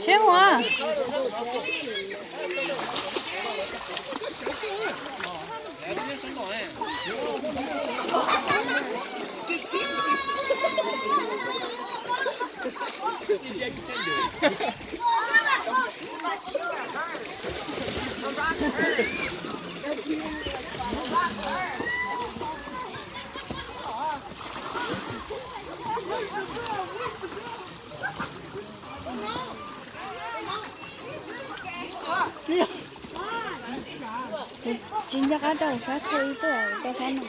Tsheb huam. Tsis nco qab rau sab thawj ib tuaj rau sab no.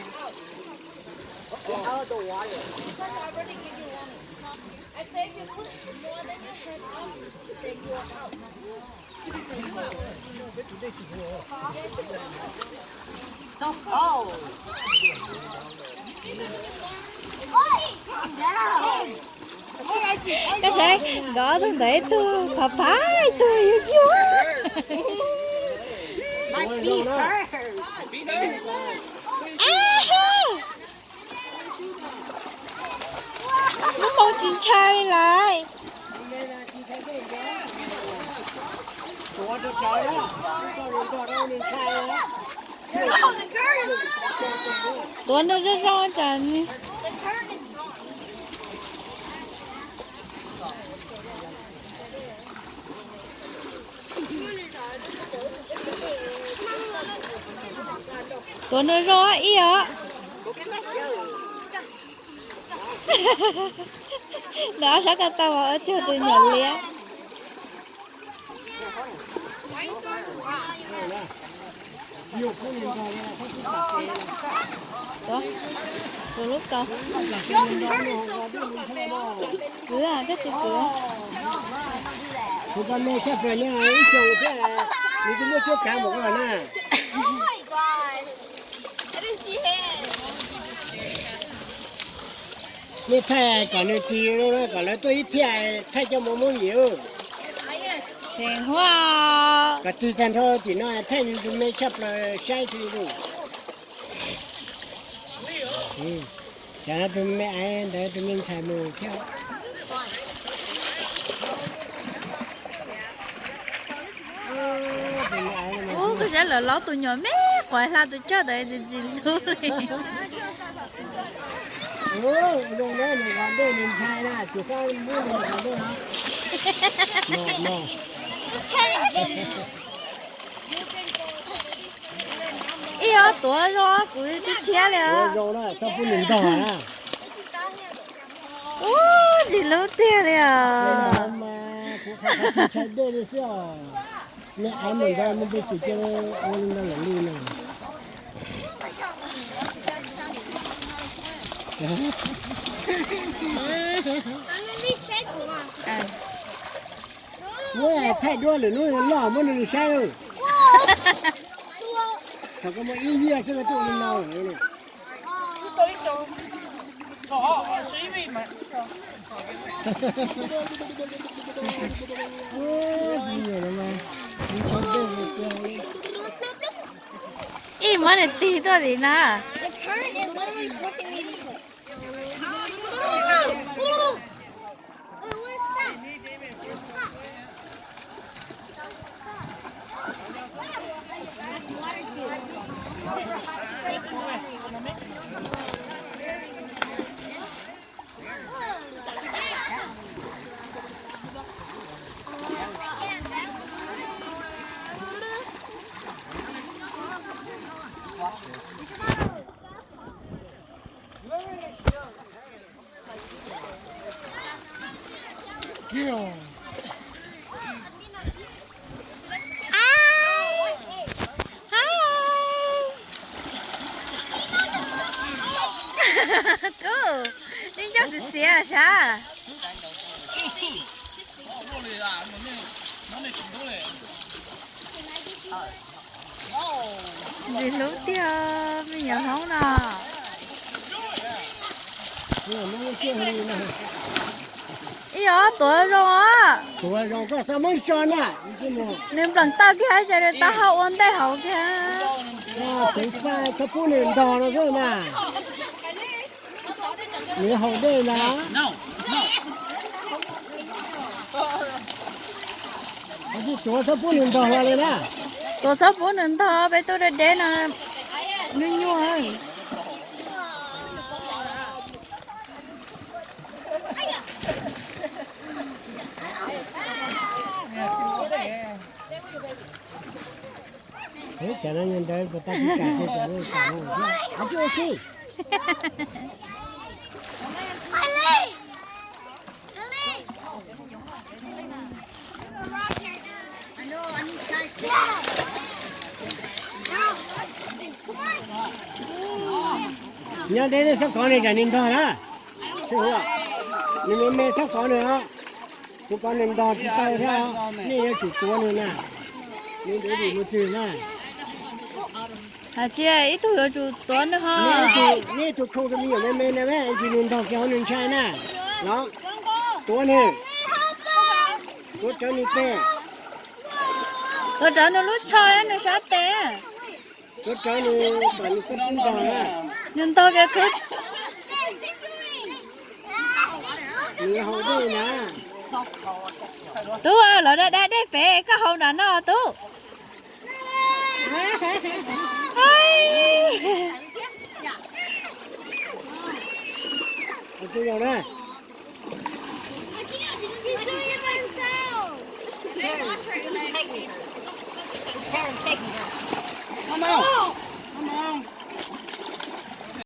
Koj saib, nkawd ob tug ntawd ib tug qhov pab ib tug yuag yuag. Lub moo tsis ntshai li lawm. Tuav nws zoo zoo tsam. Tuav nws zoo ib os. Nws ob sab ko taw ua cuag tus nyuam liab. Tus lub kaus. Kwv, koj tsis kwv. Kuv pab me tshaj plaws na, ib xyoos thiab, nws twb muab cuab kav mus koj na. Nej thaij kom nws tis zoo na, kom lawv tuaj ib phiaj thaij coj mus muab yim. Tseem huaj. Kom tig tag nrho tim no thaij nws tus me tshaj plaws saib xwb. Tsam no tus me aiv ntawd tus me ntxhais mus thiab. Ub, koj saib lawv laub tus nyuam me quav hla tus coj ntawd ntxim ntxim hlub li. Zoo na, nws qhov dej nws ntshai na, tus sab muab nws qhov dej no. Ib ob tuav zoo, kuv rhiab rhiab li os. Zoo na, txhob pub nws ntog na. Ub, ntxim hlub tiag li os. Kuv qhov ntshai dej li xwb os. Me aiv mus ntawd mus pes xwm cia ua li ntawd lawm li no. Muab thaij duab lwm hnub loj muab nws saib. Thaum koj muaj ib yias xwb koj tuaj ua li no lawm. Ib muab nws tig tuaj tim no. Tub, nej nco xiv xiav sav. Ntxim hlub tiag me nyuam Hmoob no. Ib ob tuav zoo os. Tuav zoo koj xav muab tso na. Nws nplees taw kiag ces nws taub hau ua ntej hauv kiag. Tseev faj txhob pub nws ntog no xwb mas. Nws haus dej ntag. Tuav txhob pub nws ntog hlo li na. Tuav txhob pub nws ntog, peb tuaj deb deb no, nyuaj nyuaj. Cov no ntawd puas tau tsis kam, cov no kam no thiab. Av, tsis ua si. Nyob deb deb txhob kov nws, tsam nws ntog na. Nws me me txhob kov nws os. Tus kov nws ntog tsis tau thiab os. Nej yuav tsum tuav nws na. Nws ntev vim mus twg na. Hais tias ib tug yuav tsum tuav nws ho. Nej tus khooj tus me nyuam me me na, tsis nws ntog kiag hauv nws ntshai na. Los tuav nws, tuav rawv nws pes. Tuav rawv nws lub tsho, nws sab tes. Tuav rawv nws kom nws txhob pub ntog na. Nws ntog kiag khwb. Nws haus dej na. Tub, lawv da da dej pem, koj haus nram no tub. Tus yog na.